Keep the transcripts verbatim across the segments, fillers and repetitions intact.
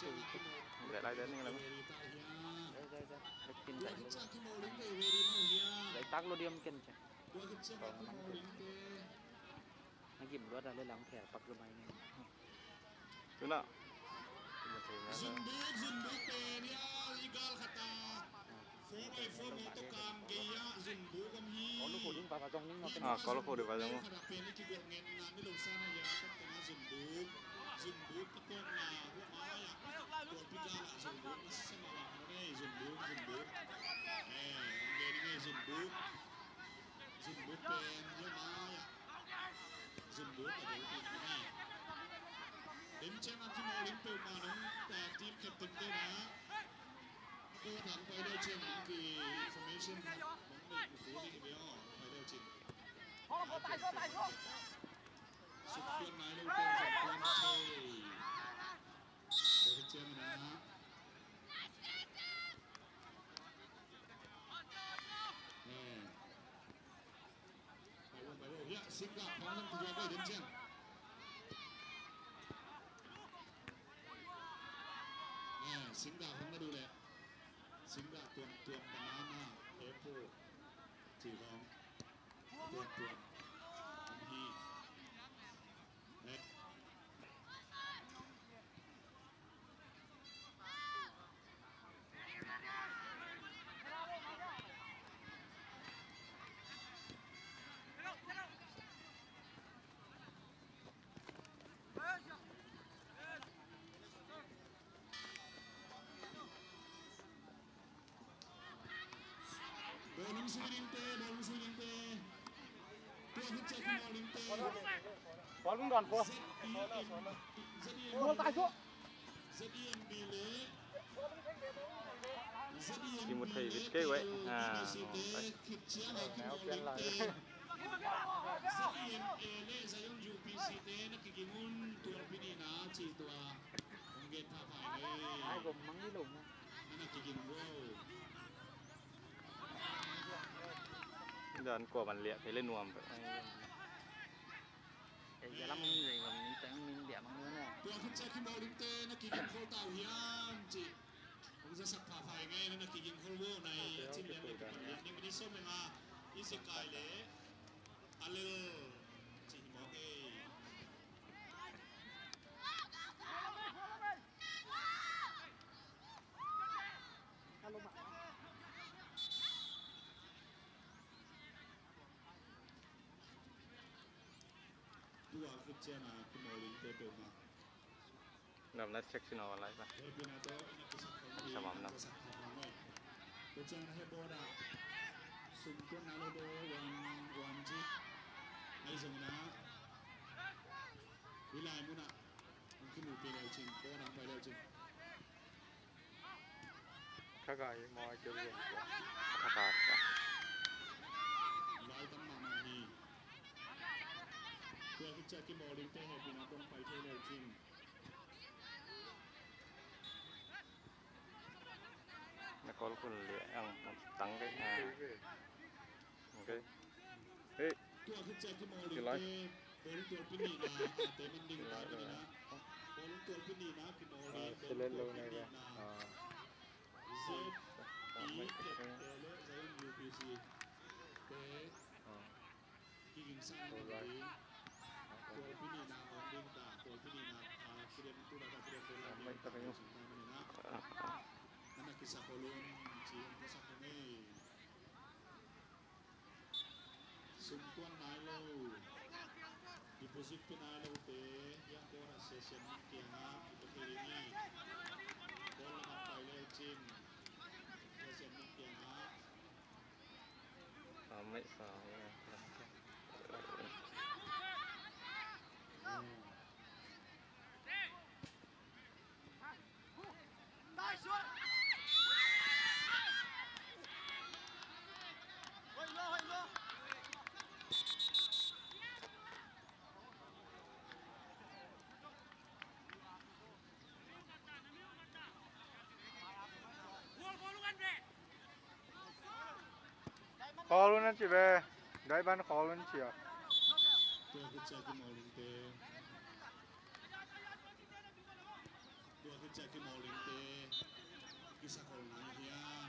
Zai lai zai ning lam. Zai, zai, zai. Zai pin zai. Zai tak lo diam ken cia. Tawng man. Na gim luat a le lang phel pak lo mai ni. Tuna. Zunbuk, Zunbuk pen ya, i gal khat a. Four by four mawtaw kang gei ah Zunbuk om hi. Kol lo kho ding va va zong ning maw ken. Ah, kol lo kho ding va zong. Khat a pen i kigol ngen na ni lo sa na ya, tak tena Zunbuk. Zunbuk ka kong na, hua mai ah. Golpi gal ah Zunbuk na sa ma wang na nei, Zunbuk, Zunbuk. Eh, om gei ni nei Zunbuk. Zunbuk pen, hua mai ah. Zunbuk a golpi na nei. Dem ciang a kimawl in peuhmah nong, ah, team captain te na. Ko tang pai deuh ciang nong ki information nong nei ku fu ni ki bia aw, pai deuh ciang. Suk tuan nai lo tuan, suk tuan thei. Ko ciang na. Eh. Bai vo, bai vo. Ya, Singgah khong nan tua bai den ciang. Eh, Singgah khong na du leh. Singgah tuam, tuam banana, apple. Ci khong. Tuam, tuam. Khong hi. Eh. Bawlung sui dingte, bawlung sui dingte. Tua khit ciah kimawl dingte. Bawlung dawn pua. Mawl tai suah. Kimu thei vit kei uai. Ah, khit ciah kimawl dingte. Z M A le Zion U P C te na kiging un, tualpi nihna cih tua. Hong gen pha phai ngei. Ai, gom mang ni lo na. Na na kiging un. Dan kua man liah thei le nuam peuh. Ei, ya lam min zeng lam min teng min liah mang ni na. Tua khit ciah kimawl dingte na kiging khol ta uh hiam cih. Hong zasak pha phai ngei na na kiging khol uh nai. Cin lian le kipan lian ding minit sawm le nga. I zik kai le. A lel cih hi mawk ei. Tua khit ciang a kimawl dingte peuhmah. Lam na check sin aw lai pa. Samam na. Ko ciang na he boda. Sum tuan na lo do wan wan ci. Ai zong na. Wilai muna. Ang kimu pe leu cin. Boda ang pai leu cin. Kha kai maw a keu zong. Kha kai. Lai tam mahmah hi. Tua khit ciah kimawl dingte hehpihna tawh pai thei leu cin. Na kawl khun liah ang tang kei. Ah. Okay. Hei. Tua khit ciah kimawl dingte bawlung tualpi nihna, ah, te man ding ta man ina. Bawlung tualpi nihna kimawl ding, bawlung tualpi nihna. Z I K te le Zion U P C te. Kiging sang ni ding. Tualpi nihna hong ding ta, tualpi nihna, ah, kidem tu la ta kidem tu la ding ta, sing ta man ina. Nana kisak khol un ci hong kisak khol ngei. Sum tuan nai lo. Deposit pia nai lote, hiang kawr ah Sia Siam Ning kiangah i pia thei ding hi. Kawl lamah pai le cin. Sia Siam Ning kiangah. Sa mei sa. Khawl un a ci ve. Dai ban khawl un ci a. Tua khit ciah kimawl dingte. Tua khit Cia kimawl dingte kisakhol nai hiam?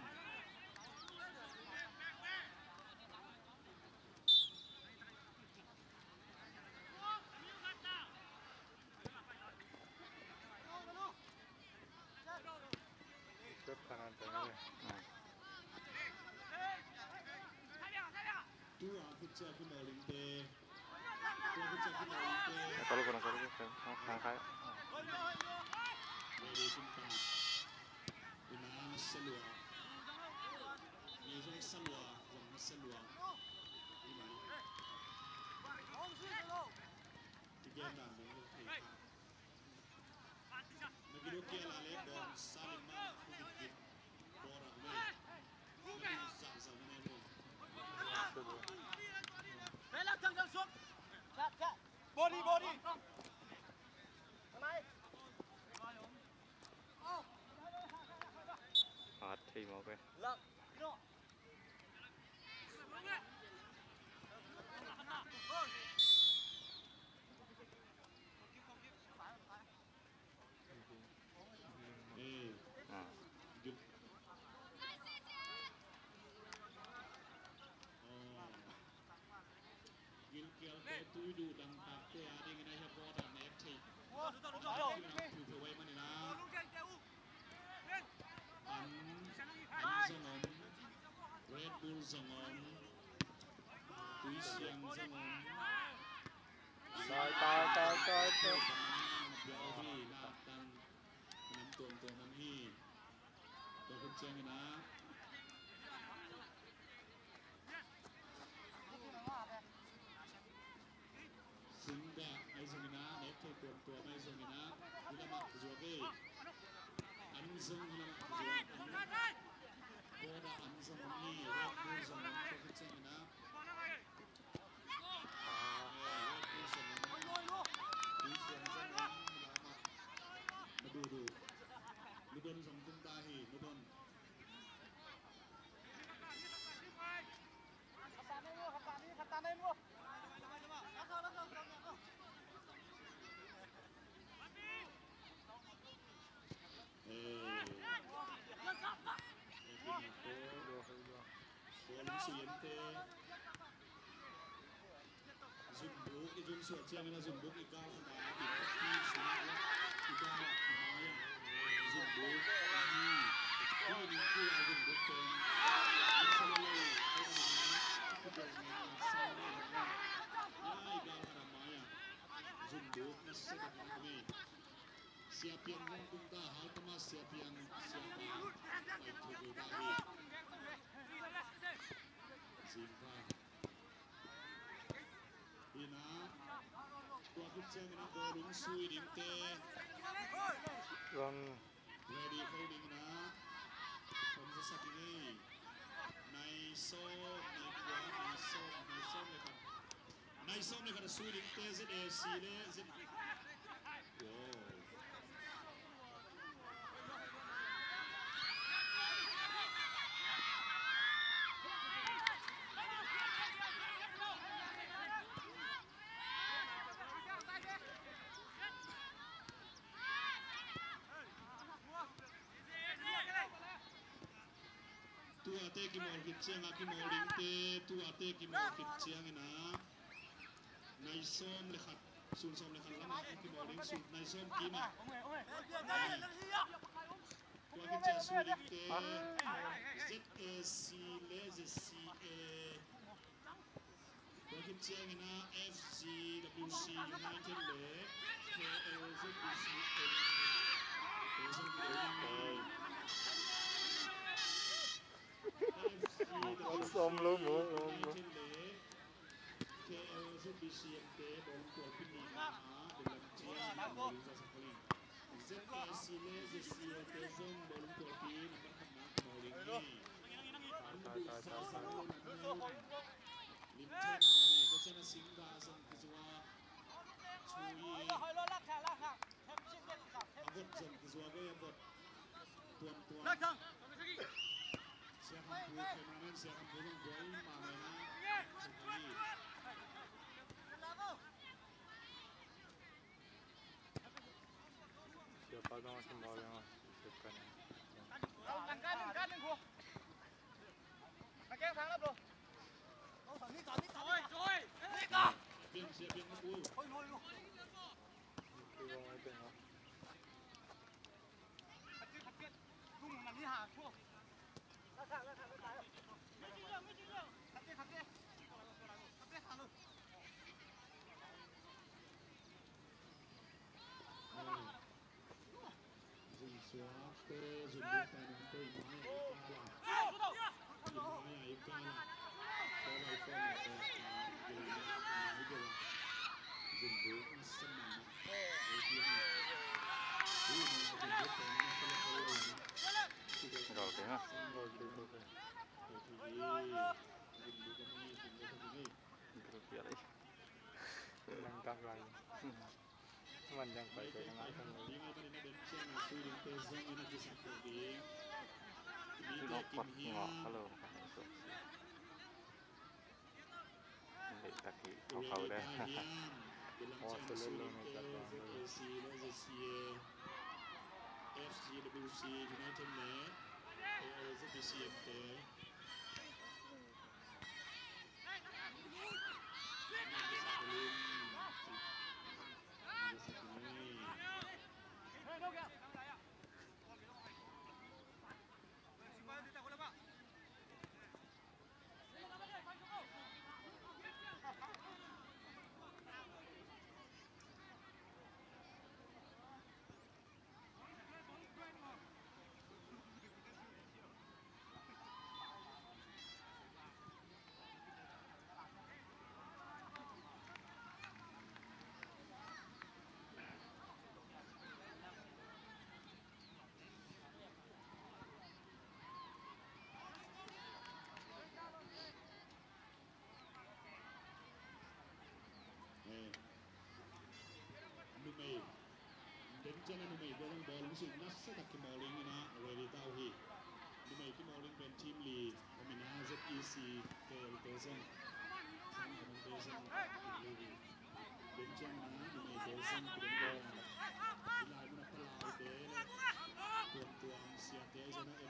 Tua khit cia kimawl dingte. Tua khit cia kimawl dingte. Kalau kurang, kalau kurang, kurang, kurang. Ready, kum ta. Ina na sa lua. Ni zong sa lua, zong na sa lua. Ina. Ti gen dan ding thei kha. Body, body. Hat thei mawk e. Gilkialte, tuiduh dangtakte a dingin a hia pawt a nek thei. Thuphe wai manin a. An, an zong om. Red Bull zong om. Tuisiang zong om. Tai, tai, tai, tai, tai. Bial hi, lak tang. Nam tuamtuam om hi. Tua khit ciangin a. Singda ahi zongin a, nek thei tuamtuam ahi zongin a, hi lamah zuak ei. An zong hi lamah zuak. Boda an zong om hi, Red Bull zong om, tua khit ciangin a. Red Bull zong om. Tuisiang zong om, hi lamah. Madudu. Ludon zong tung ta hi, Ludon. Eh. Eh, Paul Suyente. Zunbuk i zun suah ciangin a zunbuk i gal khat a, i gal a, i mai a. Zunbuk ahi. Hih ning kul a zunbuk pen. I gal khat a mai a. Zunbuk na sa tak a mai. Sia Piang hong tung ta, hal tama Sia Piang, Sia Piang. Mai thu ta hi. Zing ta. Ina, tua khit ciangin a bawlung sui dingte. Ready kho dingin a. Kom zasak ing ei. Nai sawm, nai kua, nai sawm, nai sawm le khat. Nai sawm le khat a sui dingte Z A C le Z. Wow. Tuate kimawl khit ciang a kimawl dingte, tuate kimawl khit ciangin a. Nai sawm le khat, sun sawm le khat lamah kimawl ding, sun nai sawm kim a. Tua khit ciang sui dingte, Z A C le Z C A. Tua khit ciangin a F C W C United le K L Z B C M. F C W C United le K L Z B C M te bawlung tualpi nihna a, Belam ciang bawlung zasak ling. Z A C le Z C A te zong bawlung tualpi number khatna bawlung hi. Lim thei na hi, ko ciang a sing da zong kizua. Chui. A vot zong kizua ve, a vot. Tuam, tuam. Sia Kham Pu, cameraman Sia Kham Pu zong buai ma mai na. Chui. Gol keng a. Gol pial ei. Nang tak lai. Man jang pai pai nang tak lai. Di lo kot ngawh ka lo. Leh tak hi khauh khauh le. Aw, sulel lo ne kat bang lo. F C W C United le A O Z B C M te. Eh, numei, den ciang a numei bawlung bawlung sih nasa tak kimawl ding in a ready ta uh hi. Numei kimawl ding pen team li om in a Z E C K L te zong, Sam Kamung te zong, den ciang a numei te zong kidem bawlung. Ilai mun a Palau te, tuamtuam siate zong a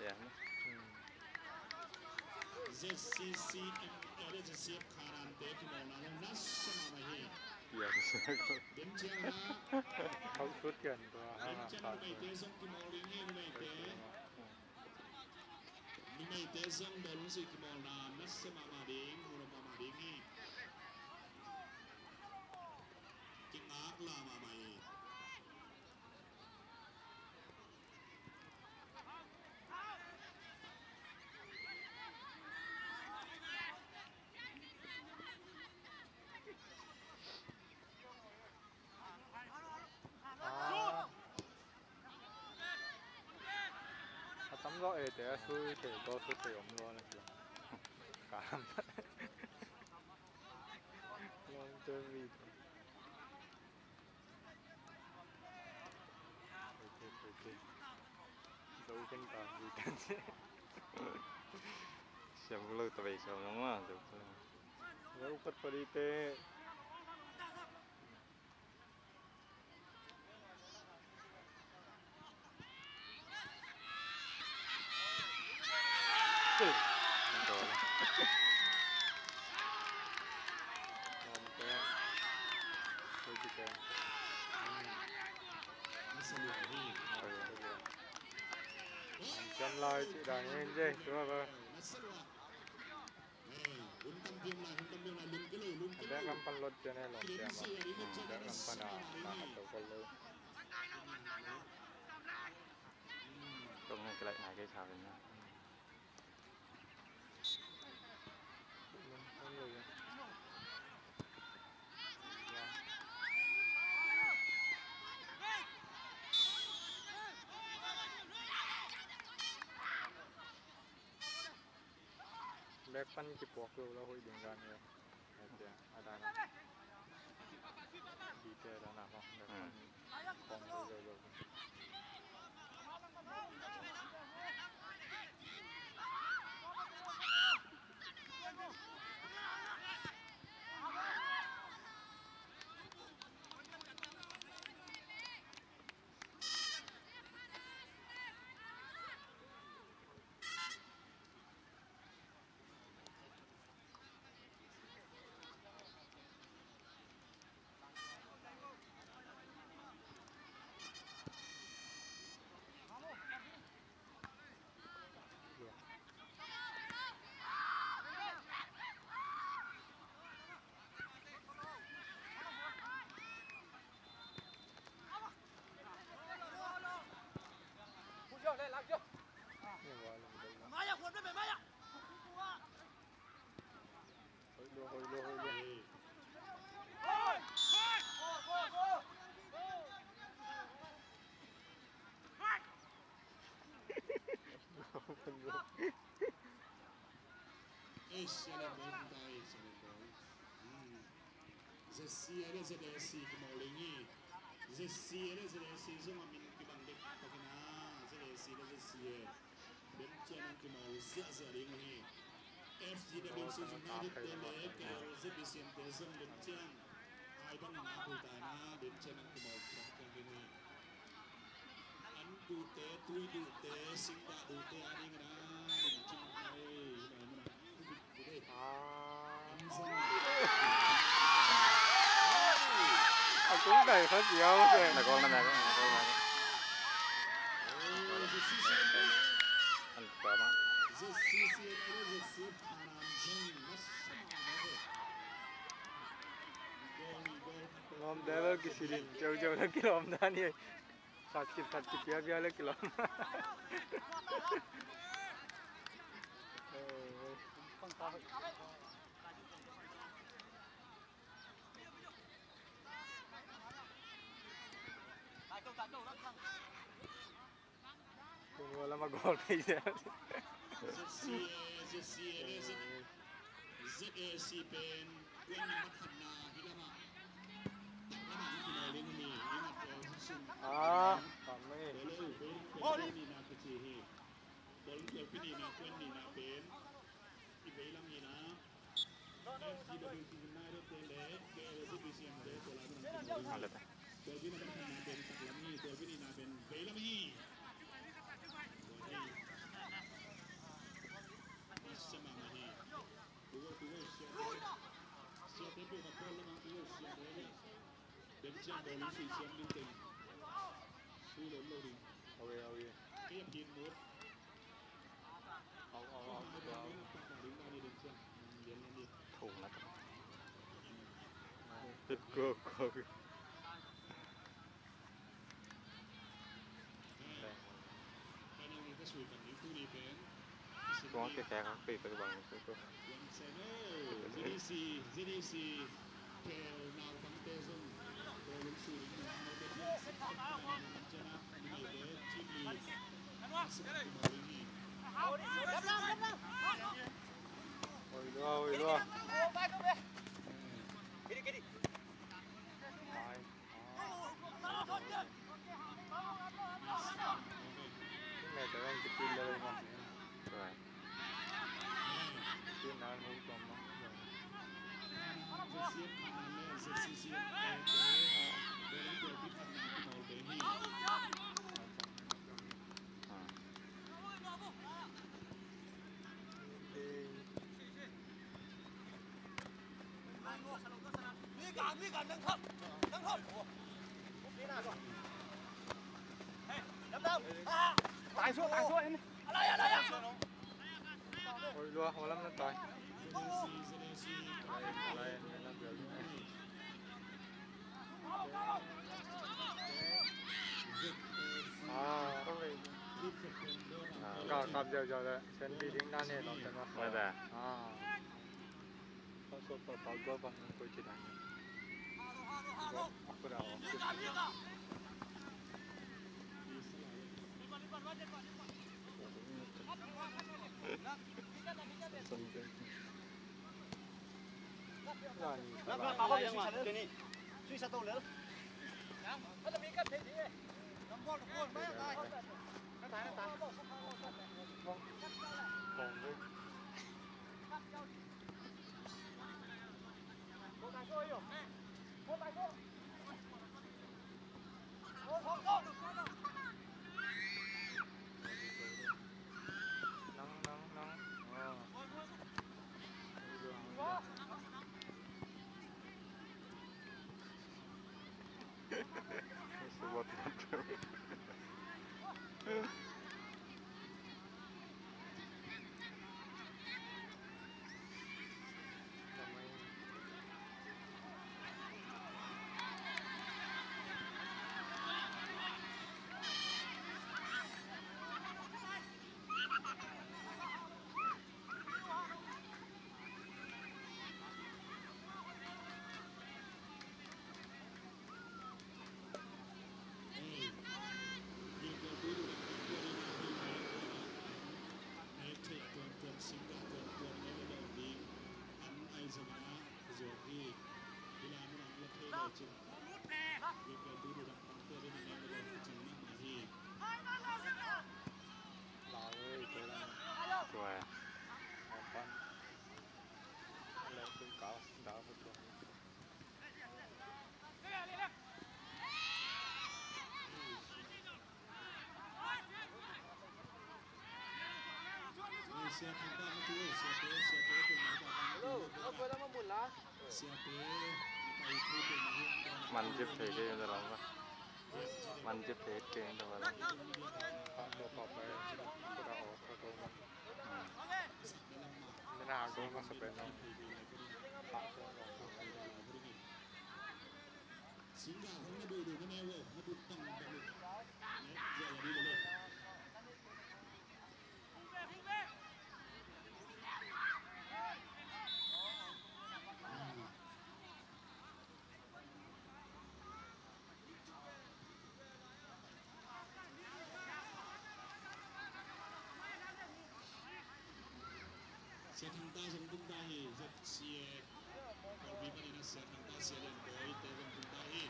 Yeah. Z C C M, eh, Z C F Kharan te kimawlna zong nasa mahmah hi. Dem ciang a, khauh sut kan tua, dem ciang a numeite zong kimawl ding hi, numeite. Numeite zong bawlung sih kimawlna nasa mahmah ding, muh mahmah ding hi. Kingaklah mahmah hi. A tam zaw e te a sui te, goal sui te om zaw na ci. Kam. Long term video. Siam lo ta bei siam lo ma. Zo kat padi te. Lai ci dan in je tua ba. Anda kan pan lot je ne lom dia ma. Anda kan pan a na ka to ko lo. Tong ne kelai na ke sa na. Back pan kipuak lo lo hoih ding dan hi. Ate, a dan a. Dite dan a, back pan pong lo lo lo. Ei, sia le bawng tai, sia le bawng. Hmm. Z C A le Z A C kimawl ding hi. Z C A le Z A C zong a min kibang dek takin a, Z A C le Z C A. Bem ciang an kimawl ziahziah ding uh hi. F G W C United te le K L Z B C M te zong bem ciang ai bang na hu ta na, bem ciang an kimawl ciang ciang ding uh hi. An duhte, tui duhte, singdah duhte a ding na, min cim ai, na, na. A kung dai kha ziau se. Na kong na na kong na kong na kong. An kama. Lawm dai bel kisilin, ceu ceu na kilawm dan hi. Khat kip khat kip bia bia le kilawm. Tun wala ma goal pe zel. Z C A, Z C A le Z A C pen kuan number khatna hi lama. Lama hi kina ling hi, ling a tel hi sum. Ah, kami. Bele u pen kuan nina kici hi. Ball kuan nina, kuan nina pen. I veilam nina. Awe, awe. Thong na. Go, go. Tuang ke kaya kak pe pe bang tu. Oi lua, oi lua. Mai. Oi lua, hua lam na tai. Ah, ka kap jau jau le, sen bi ding na ne lo ten wa. Mada. Ah. Ka so pa pa go pa ko ci dan. Aku dah. Nắng, nắng, nắng. Ờ. Man cip thei kei ta rong ka. Man cip thei kei ta rong. Sia Thang ta zong tung ta hi, Z C A. Kawlpi panin a Sia Thang ta, Sia Lian Bawi te zong tung ta hi.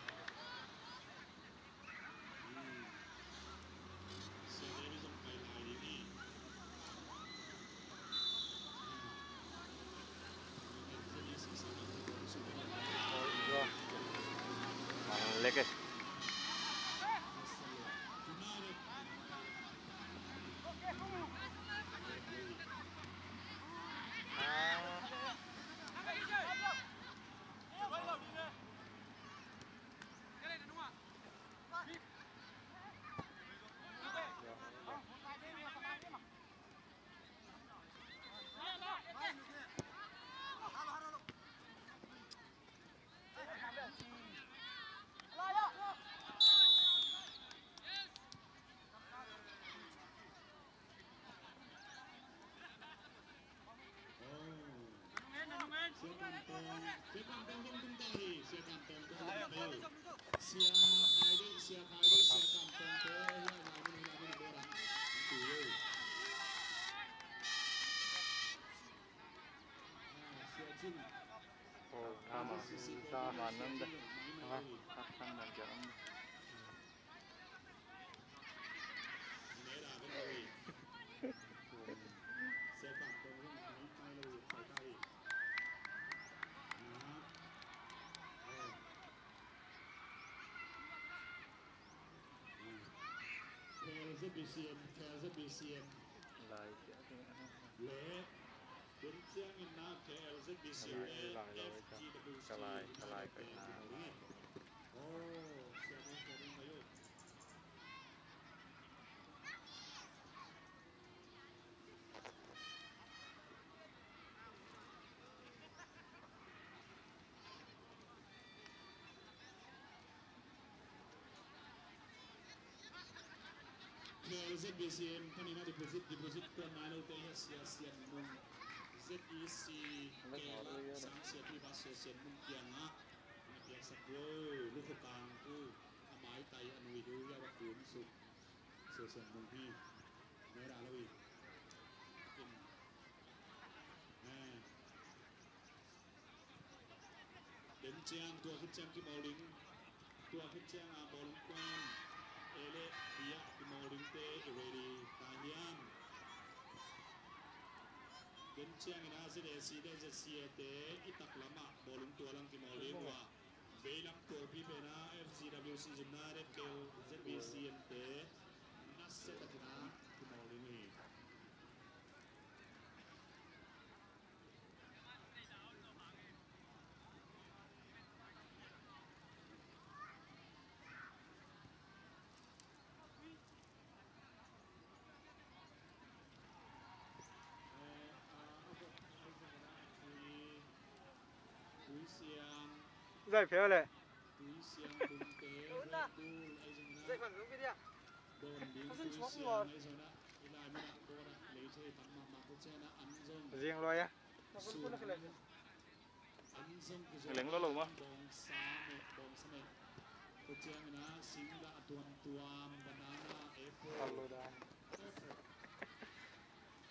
K L Z B C M, K L Z B C M. Lai. Le, tun ciangin na K L Z B C M le F G W C. Ka lai, ka lai, ka lai. Oh, siapa, siapa yang kayu? K L Z B C M panin a deposit, deposit kuan nai lo te hi a, Sia Sian Mung, Z E C K L, Sang Sia Pi Ba Sia Sian Mung kiangah na piaksak uh, Lukhu Kang uh, a maitai a nui uh, hi a va kun suk. Sia Sian Mung hi. Mera lo hi. In. Eh. Ciang tua khit ciang kimawl ding. Tua khit ciang a bawlung kuan A le B ah kimawl dingte i ready ta hiam? Den ciangin a Z A C le Z C A te i taklam ah bawlung tua lang kimawl ding uh a, veilam tualpi pen a F G W C zunna le K L Z B C ente nasia takin a kimawl ding hi. Zai pheo le. Zing loi a. Leng lo lo ma. Bawngsa meh, bawngsa meh. Tua ciangin a singdah a tuamtuam, banana, apple. Apple dan. Apple.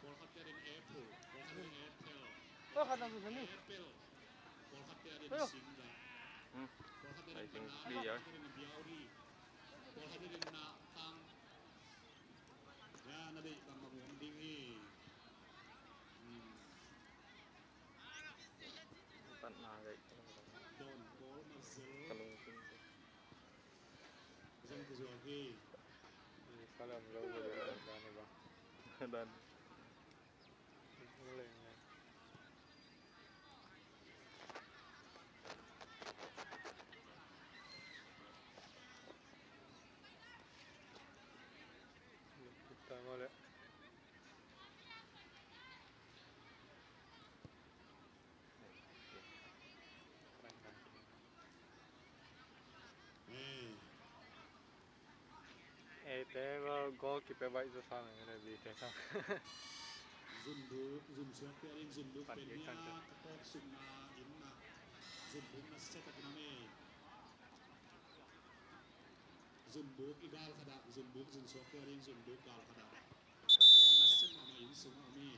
Pawlkhatte adin apple. Pawlkhatte adin apple. Pawlkhatte adin apple. Pawlkhatte adin singdah. Hmm. Pawlkhatte adin banana. Pawlkhatte adin biauri. Pawlkhatte adin nahtang. Ya, na deih bangmah huam ding hi. Hmm. Patna gei. Don Paul Marcel. Kalung tung. Zong kizuak hi. Ni salam lo gei dan ni bang. Dan. Leng. Eite goal kipe baih zaw sa meng le bite sa. Zunbuk, zunsuak te adin zunbuk pen nia ka kawk sukna in na. Zunbuk na set a kinam e. Zunbuk i gal khat ah, zunbuk zunsuak te adin zunbuk gal khat ah. Na sem a ma in sung a mi.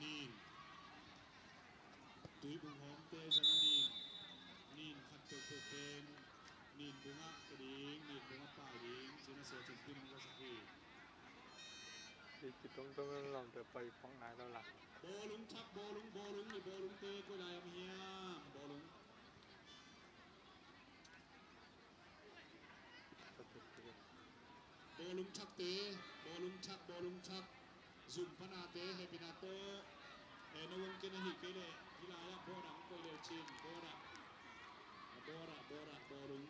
Nin. Tuibung hawmte zana nin. Nin khat peuhpeuh pen. Nin bungah ka ding, nin bungah pai ding, cina sia cin pin ang ka sak hi. Hih kitungtung in lawmte pai phawk nai lo la. Bawlung thak, bawlung, bawlung, i bawlungte koi lai om hiam? Bawlung. Bawlung thakte, bawlung thak, bawlung thak. Zum panate, hehpihna tawh. Eh, na wang kei na hih kei leh, hih lai-ah board ah hong koih leu cin, board ah. Board ah, board ah, bawlung.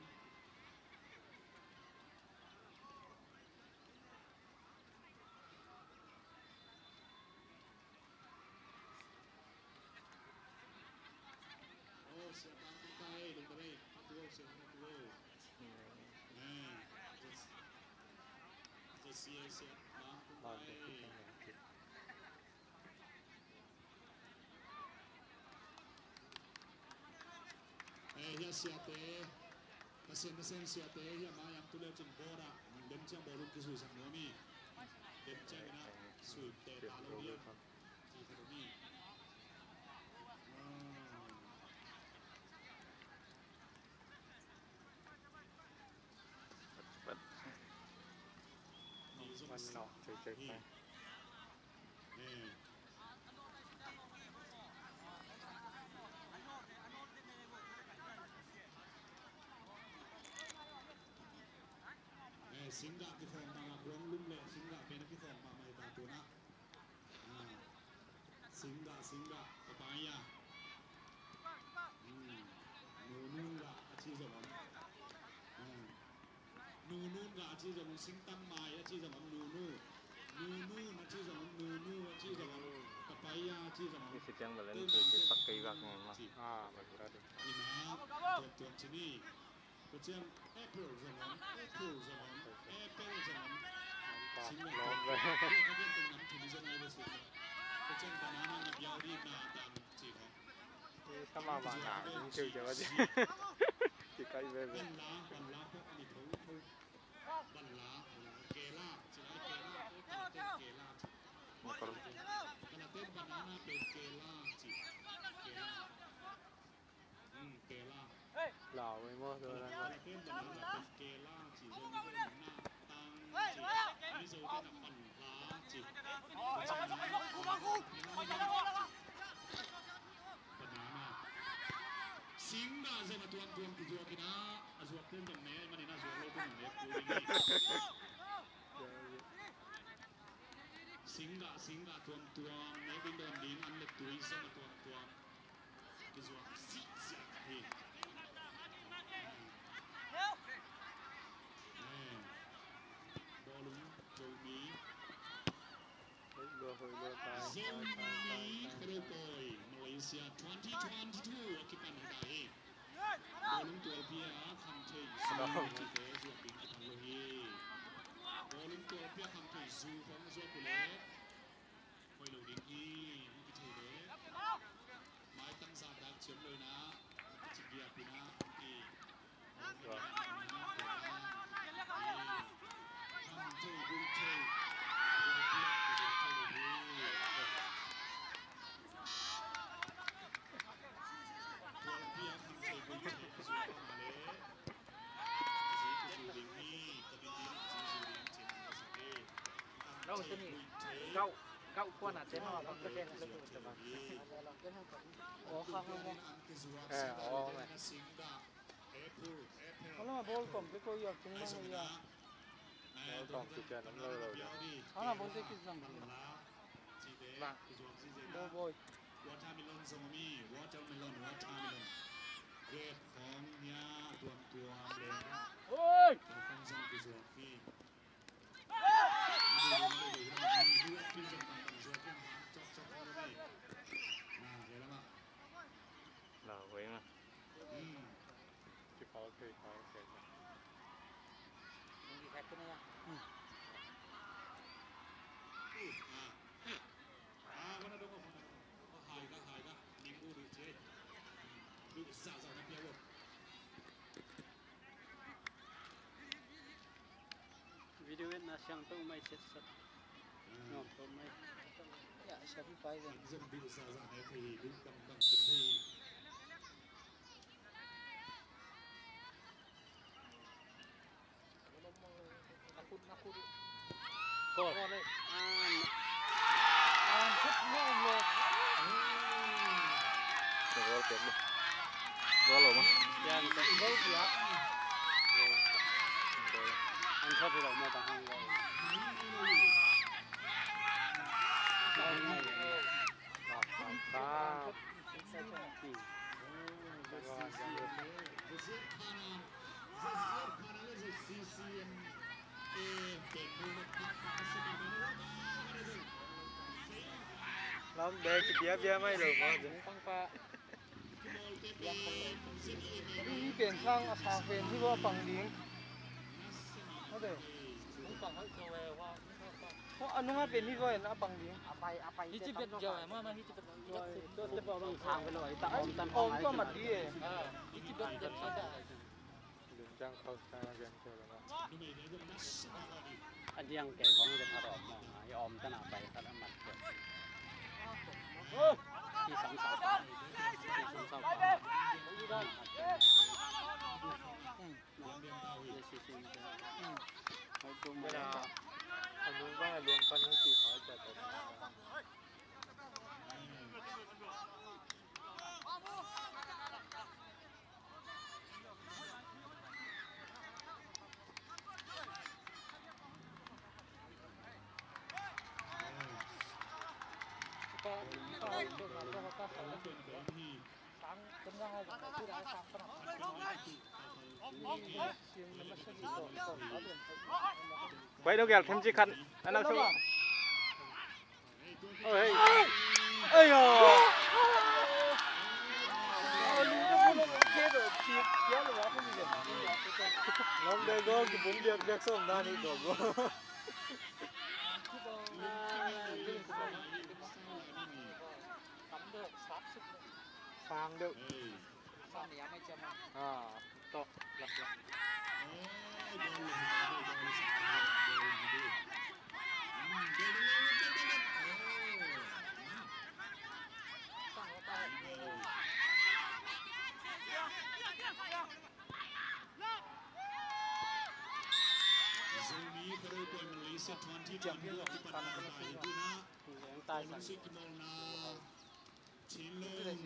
Oh, siapa ang kumpai, lungkabay, patuaw, siapa patuaw. Eh, just, just siya, siya, ang kumpai. Eh, hia siate, Pasian nasem siate, hia ma yang tu leu cin board ah, dem ciang bawlung kisuisak nuam hi. Dem ciang ina sui te ta lo diam. Ci khat om hi. Ah. Pat, pat. Ni zong sa hi. Eh, singgah kikhawm mahmah, khuang lum le singgah pen a kikhawm mahmah hi ta tuna. Ah, singgah, singgah, papaya. Hmm. Nunu gah a ci zong om. Ah. Nunu gah a ci zong om, singtang mai a ci zong om, nunu. Nunu na ci zong om, nunu a ci zong om. Papaya a ci zong om. Ni si tiang balen tu si pak kei gak ngei ma. Ah, bagi tadi. Ina, tuak tuak ci ni. Tua ciang apple zong om, apple zong om, apple zong om. Nampak, singlet lom zong om. Tua ka gen teng nam thum zong ai ve singlet. Sama bana, yung kêu kêu a di. Ci kai bebe. Lau ei maw, tua dan maw. Singda zong a tuamtuam kizuak in a, a zuak pen zong ne, manin a zuak lo pen zong ne, kul ding hi. Singda, singda tuamtuam, ne ding dawn ding, an le tui zong a tuamtuam. Kizuak sihsiah hi. Eh, bawlung Zomi. Hoih lua, hoih lua, tai, tai, tai, tai, tai. Zomi Khuadei Pawi, Malaysia twenty twenty-two a kipan hi ta hi. Bawlung tualpi a kham thei Zu cihte zuak ding a tam lo hi. Bawlung tualpi a kham thei Zu khong zuak uh leh hoih lo ding hi, hong kithei leh. Maitang zahtak ciam lo in a, ci giap in a, hong ki. Gauh te nih, gauh, gauh kuan ah te nih. Eh, aw, aw. Alah, ball kawm te ko yak tung mah ya. Ball kawm te kian om lo lo ya. Alah, ball te kizang. Bang. Ball boy. Watermelon zong om hi, watermelon, watermelon. Grape khong hia, tuamtuam le. Oi! Khong zong kizuak hi. Video et na siang to mai set set. Ngawm to mai. Ya, siang pai ve. Goal. An thot lo lo. Goal pek lo. Goal lo ma. Yan ka goal pek. An thot lo ma, tang hang goal. Tang hang goal. Lam dek kipia pia mai lo maw. Hih pen sang a sang pen hi bo a pang ding. Mate. Hih a nunga pen hi bo en a pang ding. Hici bet jo e, mama hici bet. Om tua mat di e. Hici bet bet sa da. Lungtang khauh sa gen kei lo maw. A diang kei khong le pha rawh maw. I om ta na pai khat a mat kei. I sam sa. I sam sa. Bai dong gel them chi khan. Ana so. Oi, oi. Oi, oi. Lam de go ki bum biak biak som na ni go go. Pang deuh. Ah, tok, lak, lak. Zomi Kharopa Malaysia twenty twenty a kipan na ta hi tuna. Malaysia kimawlna Chinlong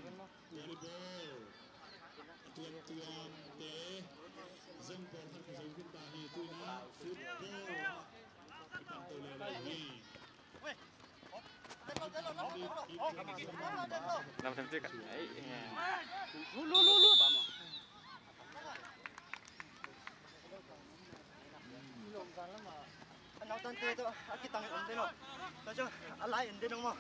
volleyball a tuamtuamte zong pawlkhat ka zong khin ta hi. Tuna football kipan to lel hi. Lam sem cik. Ei, ei. Lu, lu, lu, lu. A nautangte tawh a kitang in om den aw. Tua ciang a lai en den aw maw.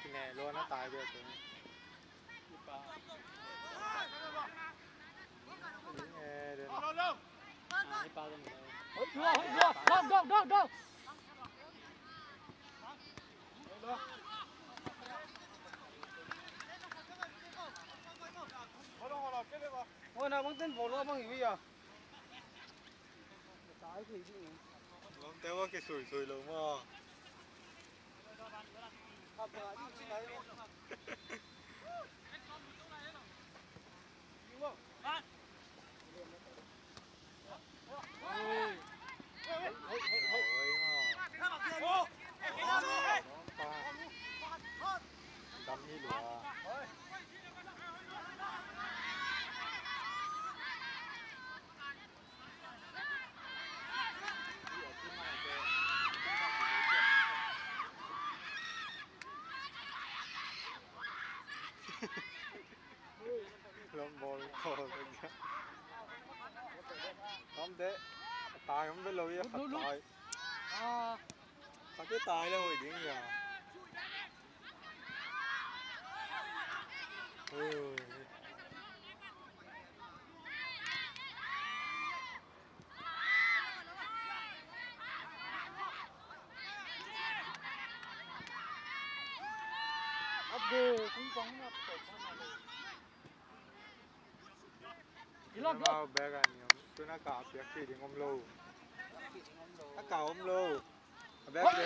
Kine lo na tai be tu. Oi, na bang ten bol bang hi a. Lawmte va kisuisui lo maw. Lam bol ko ka gia. Lam de. Tai om ve lo ya, khat tai. Khat te tai le hoi ding ya. Ui. Amau bek a ni om. Tuna ka piak ci ding om lo. A ka om lo. A bek de.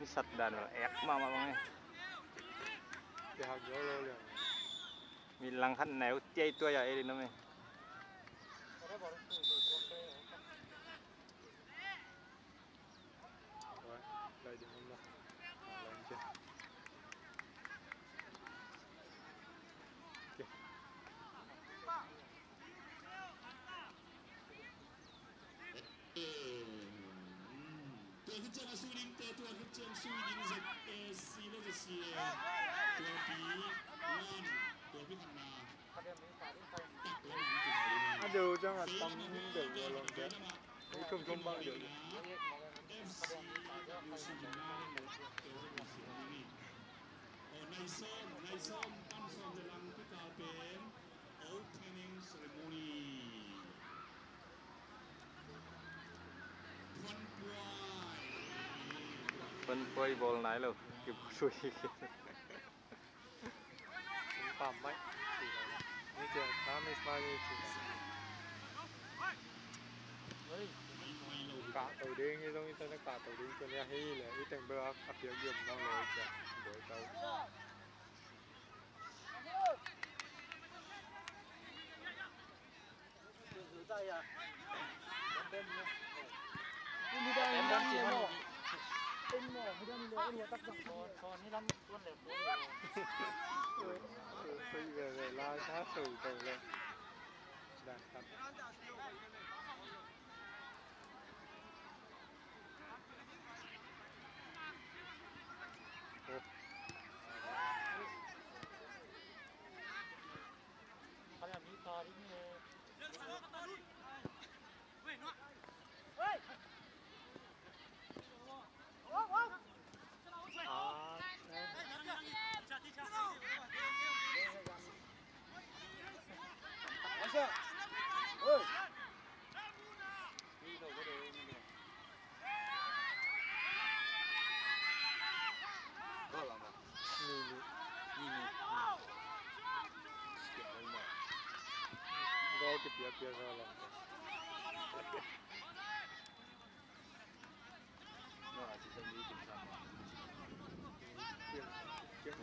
Ni sat dan lo ek mama bang e. Pihak jo lo liang. Mi lang khat neu tiai tua ya e li no me. Tua khit ciang a sui dingte, tua khit ciang sui ding zet, eh, si le zet si, eh, tua pi, wan, tua pi khatna. A deuh ciang a tam deuh lo lawmte. Ei thum thum bang deuh. Nai sawm, nai sawm pan sawm le lang pi kal pen opening ceremony. Tua i bawl nai lo. Kibawl sui. Pam mai. Ni ciang, na miss mai ni ciang. Kah to ding hi zong i tan a kah to ding ciang hi le i teng bel a piak giam nang lo ciang. Bawl to.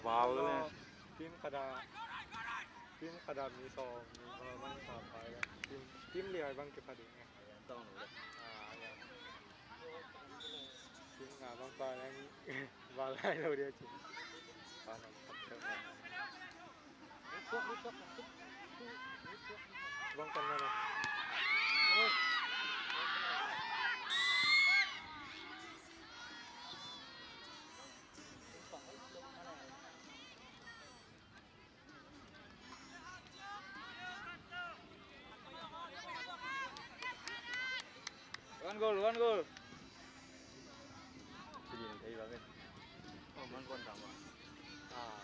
Val le. Team khat ah, team khat ah mi sawm, mi sawm bang sa phai le. Team, team liai bang kiphading. Ah, ya. Team nga bang phai le. Val lai lo dia ci. Val lai lo dia ci. One goal, one goal. Sige, kayo ba? Oh, man kon tama. Ah.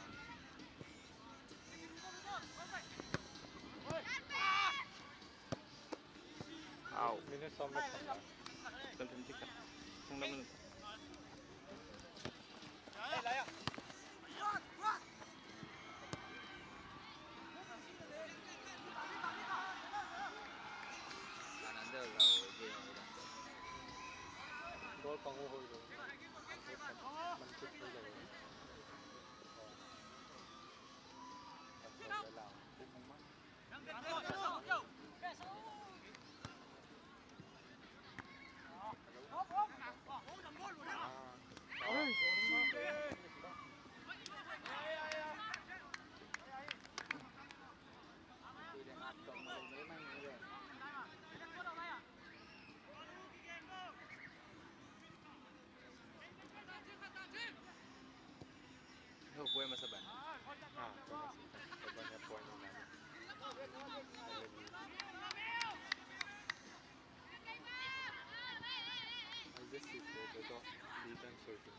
Au. Minute sawm le khat. Kan thum tik tak. Kung na minute. Goal pang uh hoih lo. Man kik hoih lo. Hau puai masa ban. Ah, puai masa ban. Puai masa ban. Ai, just sit there, they don't, they don't show you.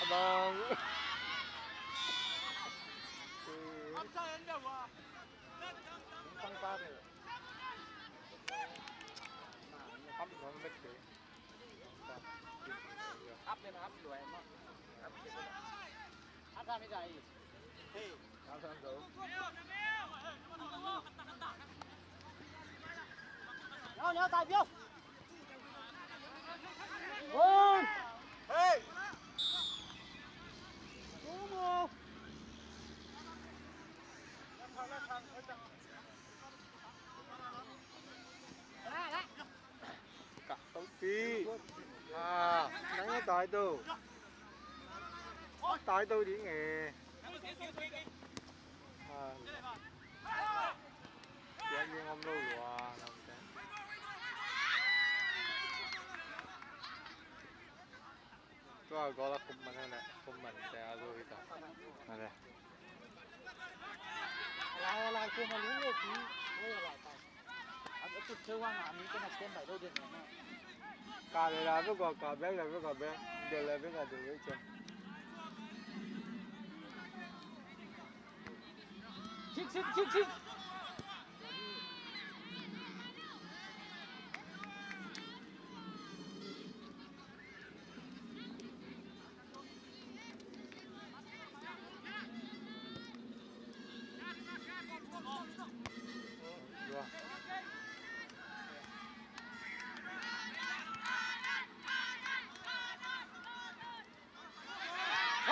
Abang. Tang pa de. Kam no mek de. Kah to ci. Ah, nang a tai to. Tai to ding e. Ah. Piak ding om lo lua, nang te. Tua goal a khum man le, khum man te a zo hi ta. Ale. Lai, lai, khum a lung lo ki. Oi, lai, tai. Ka le la bek a ka bek, la bek a bek, dol la bek a dol bek ciang. Sik, sik, sik, sik.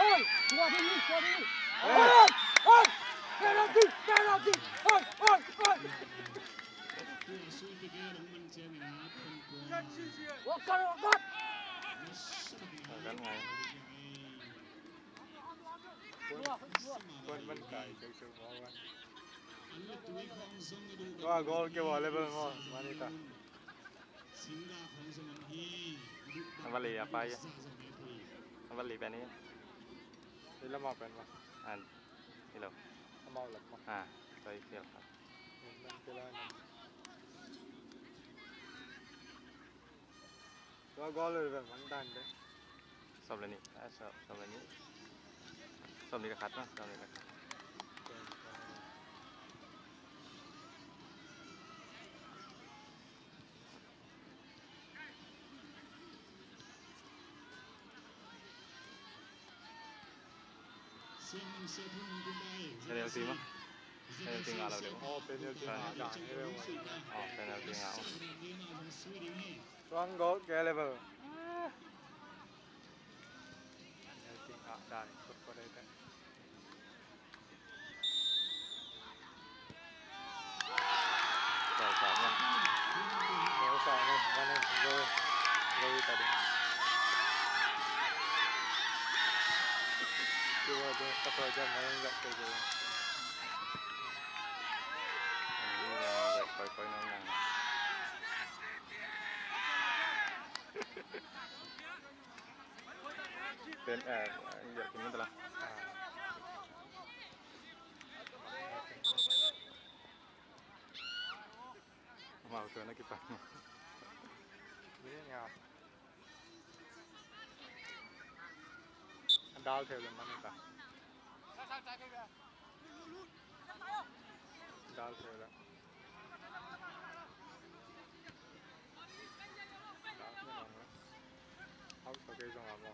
Oi! Tua ding ni, tua ding ni. Oi! Oi! Oi! Penalty! Penalty! Oi! Oi! Oi! Wakar, wakar! Kan ngai. Kuan man kai kai su bawa. Tua goal ke wa level mo manita. Number li a pai. Number li pen hi. Hi lam a pen ma. An hi lo. Amau lam ma. Ha, tua hi fiel khat. Nan ke la nan. Tua goal le pen man dan de. Sawm le nih, ah, sawm, sawm le nih. Sawm nih le khat, ah, sawm nih le khat. Penalty mah. Penalty ngah lo deuh. Oh, penalty ngah dan hi lo. Oh, penalty ngah. Tuang goal ke level. Penalty ngah dan sut ko dei te. Goal sang mah. Goal sang mah. Mana goal? Goal tadi. Cuba tu, tak tahu jam mana enggak tu goal. Ini yang koi-koi nang. Pen, eh, ya, kini telah. Mau ke nak kita. Ini ya. Dal theo le man ta. Dal theo le. Dal theo le. Hau sa ke zong a mo.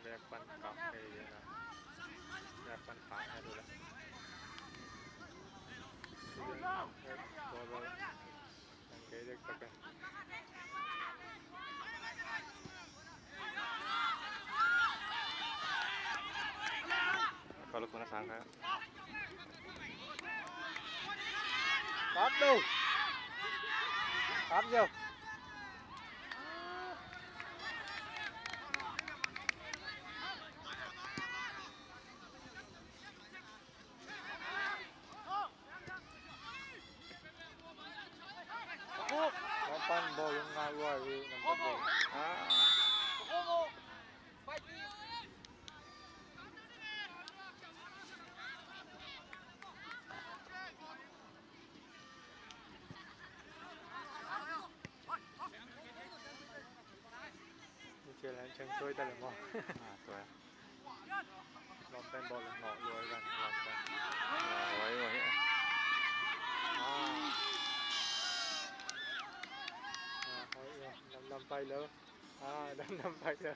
Lek pan kap hei na. Lek pan kap hei dula. Ball, ball. Ang kei dek tak eh. Kalau kuna sangka. Tap dong. Tap jauh. Nampan ball nga luai hi nampan ball. Ah. Ni chia lan chang soi ta le mo. Ah, soi. Lom pen ball lom no luai kan lom pen. Luai luai. Ah. Ah, oi, oi, lam lam pai lo. Ah, lam lam pai lo.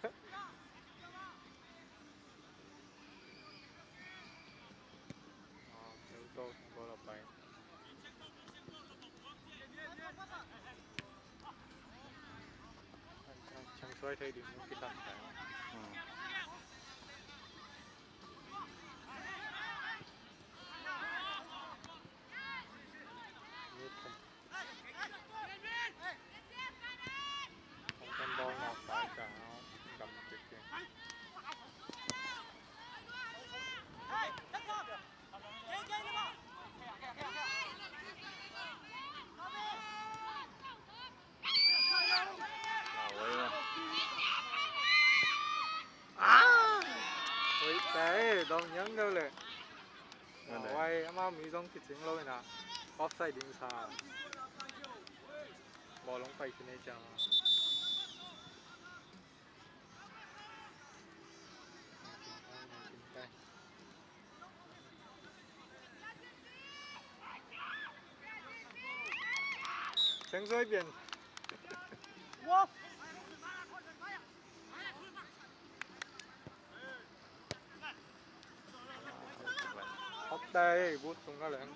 Ah, tel to, ball a pai. Chang suai thei ding, kitan thei. Hmm. Ni thum. Hong kan bawlnawk tai ciang a gamkik ding. Deuh leh. Wai, ama mi zong kicing lo ina. Offside ding sa. Bawlung pai kine ciang. Cheng zoi pian. Hop tai, but tung ka leng.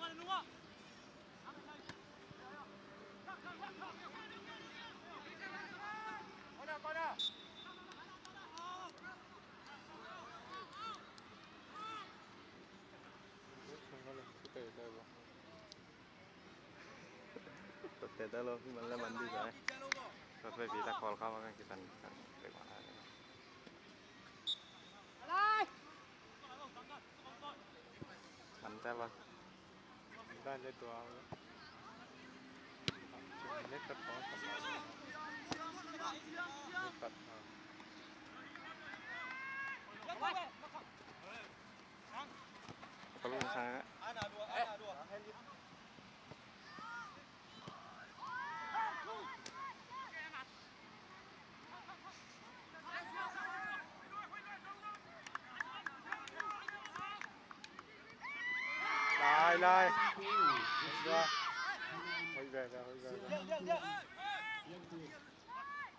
Tua te ta lo, man la man di sa. Tua pe pi ta kol kha ma kan kisan kan pe ma. An ta ba. An ta le tua. Nek kat pa. Nek kat pa. Kalau misalnya. Lai, lai. Hoi ve, hoi ve, hoi ve.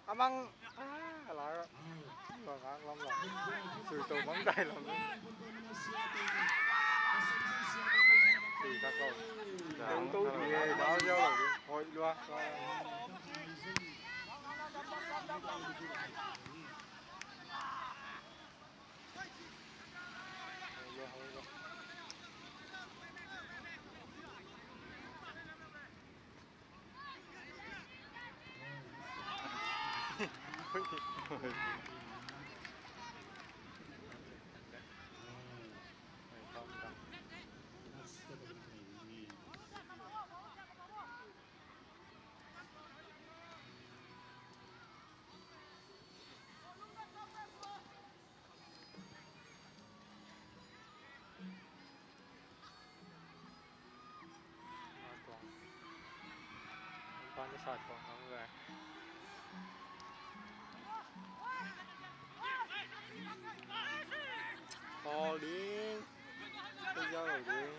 Amang, ah, lai. Lo ngak lam lam. Sui to mang dai lam. Sui ka ko. Dang to ye, dau yau lo. Hoi lua. Holding. Holding.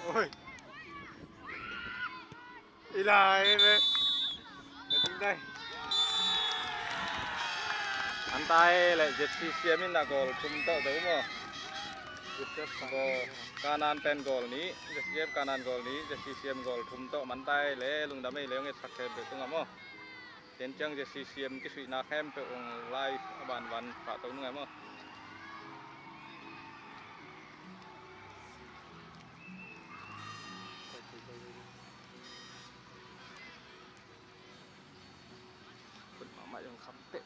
Oi. Ilai ve. An tai le Z C C M in a goal thum tawh tawh maw. Goal, Kanan pen goal nih, Z C F Kanan goal nih, Z C C M goal thum tawh man tai le lungdam ei le hong etsak khempeuh tungah maw. Ken ciang Z C C M kisuihna khempeuh hong live a banban pah to nung ai maw. Khut mahmah zong kham teh.